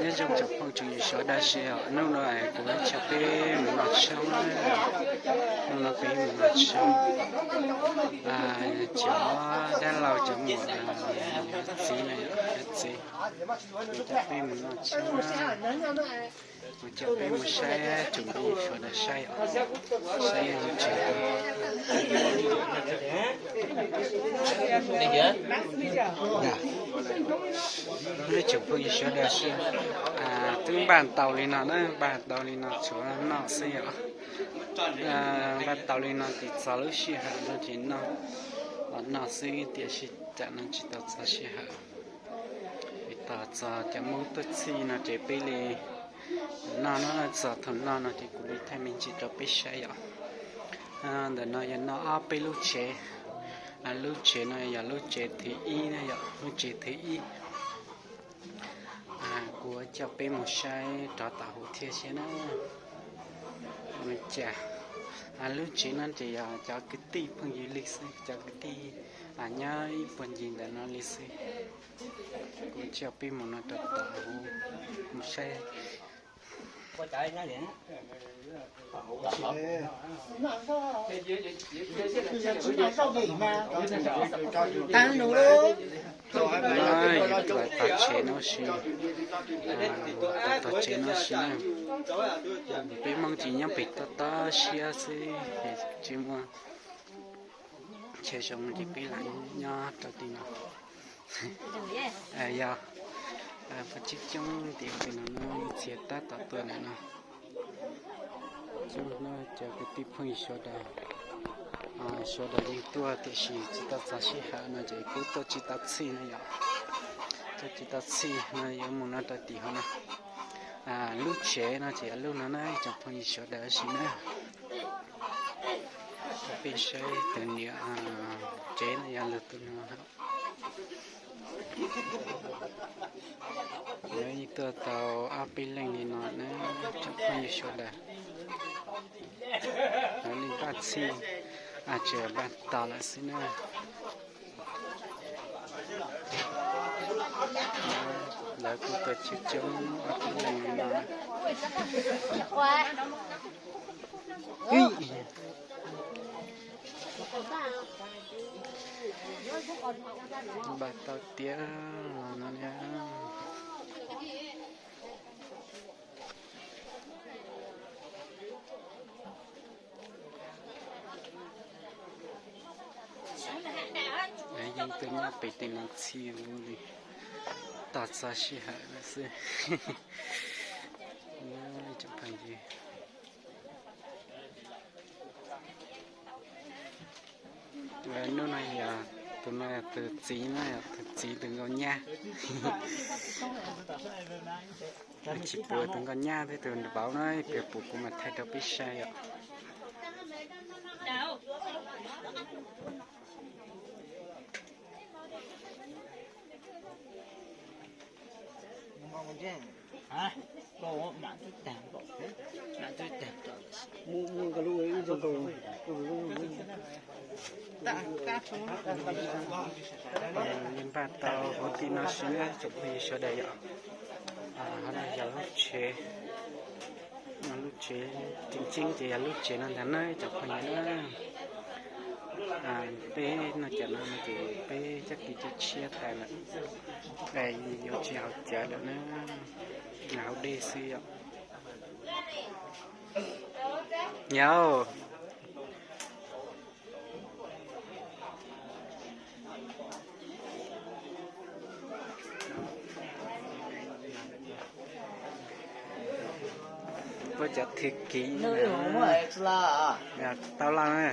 Nyob zoo tsoom phooj tsoom ywg sawv daws, hnub no kuv coj peb mus noj tshoob, hnub no peb mus noj tshoob, cov dab laug cov muam, txiv no, txiv, kuv coj peb mus noj tshoob, kuv coj peb mus saib tsoom phooj ywg sawv daws saib, saib tsev. Tsoom phooj ywg sawv daws, twb npaj tau li no na, npaj tau li no tsuav noj xwb yom. Npaj tau li no ces txog lub sij hawm no ces noj, los noj xwb, tiam sis tam no tsis tau txog sij hawm. Vim tos txog cov Hmoob tuaj txhij no ces peb li noj no, txog thaum noj no ces kuv li thaij me ntsis rau peb saib yom. Ntawm no yog noj ob peb lub tsev. Lub tsev no yog lub tsev thib ib na yom, lub tsev thib ib. Kuv coj peb mus saib rov tom hauv thiab saib na. Ua cas lub tsev no ces yog cov kwv tij phooj ywg li xwb, cov kwv tij nyob ib puag ncig ntawm no li xwb. Kuv coj peb mus no rau tom hauv, mus saib. Yus tuaj tog tsev no si, tuaj tog tsev no si na. Peb Hmoob ces nyob pem toj toj siab xwb, tsis muaj chaw zoo ces peb lam nyob rau tim no. Yog, peb coob coob tim no no txias tab tom tuaj ntawm no. Coob no cov kwv tij phooj ywg sawv daws, sawv daws yeej tuaj tiam sis tsis tau txog sij hawm no ces kuv tuaj tsis tau txhij no yom. Tuaj tsis tau txhij no yuav mus no rau tim hauv no. Lub tsev no ces yog lub no na tsoom phooj ywg sawv daws si na. Peb saib tus niam tsev no yog lub tus no. Lawv yeej tuaj tau ob peb leej li no na, tsoom phooj ywg sawv daws. Lawv li npaj txhij, tsis npaj tos lawm xwb na. Lawv kuj tuaj coob coob ob peb leej li no. Npaj tau tiav no na. Yeej tuaj nyob pem tej no txhij li, tos txog sij hawm lawm xwb. Ib tsoom phooj ywg, hnub no yog tus no yog tus txiv na, yog tus txiv tus nkauj nyab. Tsis pom tus nkauj nyab thiab tus vauv na, piav pum kuv mam thaij rau peb saib yom. Npaj tau hauv tim no si na tsoom phooj ywg sawv daws yom. Ho no yog lub tsev, lub tsev tseem ceeb ces yog lub tsev no ntag na tsoom phooj ywg na. Peb noj cov no no ces peb cab kiv cab tshiab tas lawm, yuav tsis haus cawv lawm na, haus dej xwb yom. Yog. Puab cov thwj kiv, tau laj na.